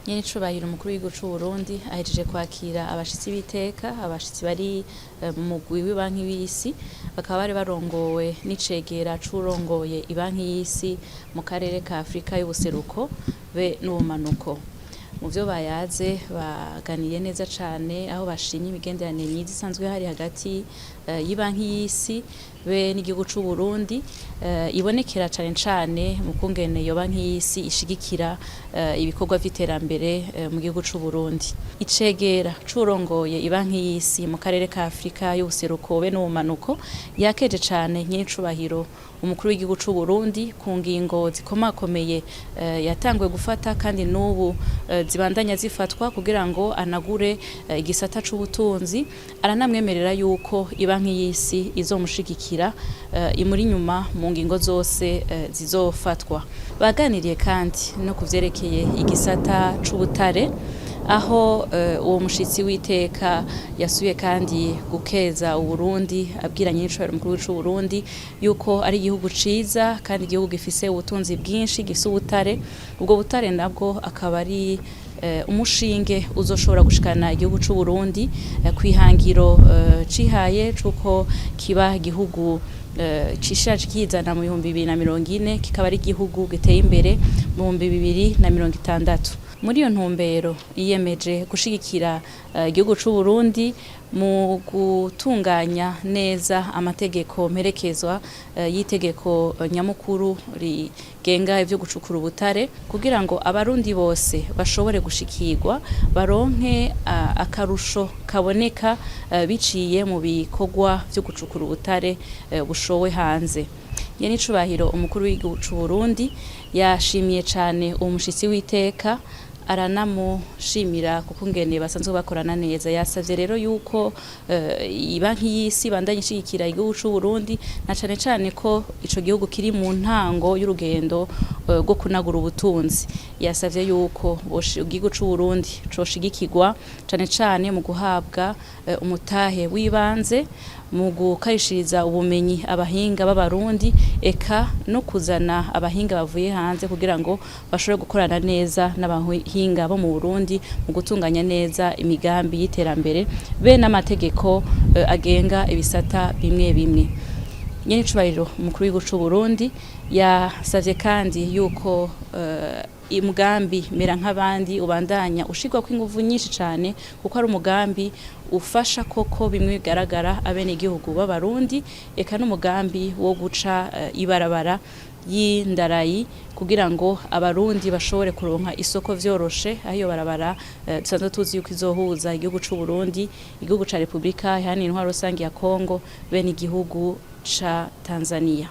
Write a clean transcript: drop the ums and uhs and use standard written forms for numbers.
Nyenicubahiro umukuru w'igihugu c'u Burundi ahejeje kwakira abashitsi b'iteka, abashitsi bari mu mugwi w'ibanki y'isi, bakaba bari barongowe n'icegera c'uwurongoye ibanki y'isi mu karere ka Afrika y'ubuseruko be n'ubumanuko. Mu vyo bayaze, baganiriye neza cane, aho bashimye imigenderanire myiza isanzwe hari hagati y'ibanki y'isi be n'igihugu c'u Burundi, ibonekera cane cane mu kungene iyo banki y'isi ishigikira ibikorwa vy'iterambere mu gihugu c'u Burundi. Icegera c'uwurongoye ibanki y'isi mu karere ka Afrika y'ubuseruko be n'ubumanuko yakeje cane nyenicubahiro umukuru w'igihugu c'u Burundi ku ngingo zikomakomeye yatanguye gufata kandi n'ubu zibandanya zifatwa kugira ngo anagure igisata c'ubutunzi. Aranamwemerera yuko ibanki y'isi izomushigikira, imuri inyuma mu ngingo zose zizofatwa. Baganiriye kandi no kuvyerekeye igisata c'ubutare, aho uwo mushitsi w'iteka yasuye kandi gukeza Uburundi, abwira nyenicubahiro umukuru w'igihugu c'u Burundi yuko ari igihugu ciza kandi igihugu gifise ubutunzi bwinshi, gifise ubutare. Ubwo butare nabwo akaba ari umushinge uzoshobora gushikana igihugu c'u Burundi kw'ihangiro cihaye c'uko kiba igihugu cishira kizana mu 2040, kikaba ari igihugu giteye imbere mu 2060. Muri iyo ntumbero yiyemeje gushigikira igihugu c'u Burundi mu gutunganya neza amategeko mperekezwa y'itegeko nyamukuru rigenga ivyo gucukura ubutare, kugira ngo abarundi bose bashobore gushikirwa, baronke akarusho kaboneka biciye mu bikorwa vyo gucukura ubutare bushowe hanze. Nyenicubahiro umukuru w'igihugu c'u Burundi yashimiye cane uwo mushitsi w'iteka, aranamushimira kuko ngene basanzwe bakorana neza. Yasavye rero yuko ibanki y'isi ibandanya ishigikira igihugu c'u Burundi, na cane cane ko ico gihugu kiri mu ntango y'urugendo rwo kunagura ubutunzi. Yasavye yuko igihugu c'u Burundi coshigikirwa cane cane mu guhabwa umutahe w'ibanze, mu gukarishiriza ubumenyi abahinga b'abarundi, eka no kuzana abahinga bavuye hanze kugira ngo bashobore gukorana neza n'abahinga bo mu Burundi mu gutunganya neza imigambi y'iterambere be n'amategeko agenga ibisata bimwe bimwe. Nyenicubahiro umukuru w'igihugu c'u Burundi yasavye kandi yuko umugambi mera nk'abandi ubandanya ushirwako inguvu nyinshi cane, kuko ari umugambi ufasha koko bimwe bigaragara abenegihugu b'abarundi, eka n'umugambi wo guca ibarabara y'indarayi kugira ngo abarundi bashobore kuronka isoko vyoroshe, aho iyo barabara dusanzwe tuzi yuko izohuza igihugu c'u Burundi, igihugu ca Republika Iharanira Intwaro Rusangi ya Kongo be n'igihugu ca Tanzania.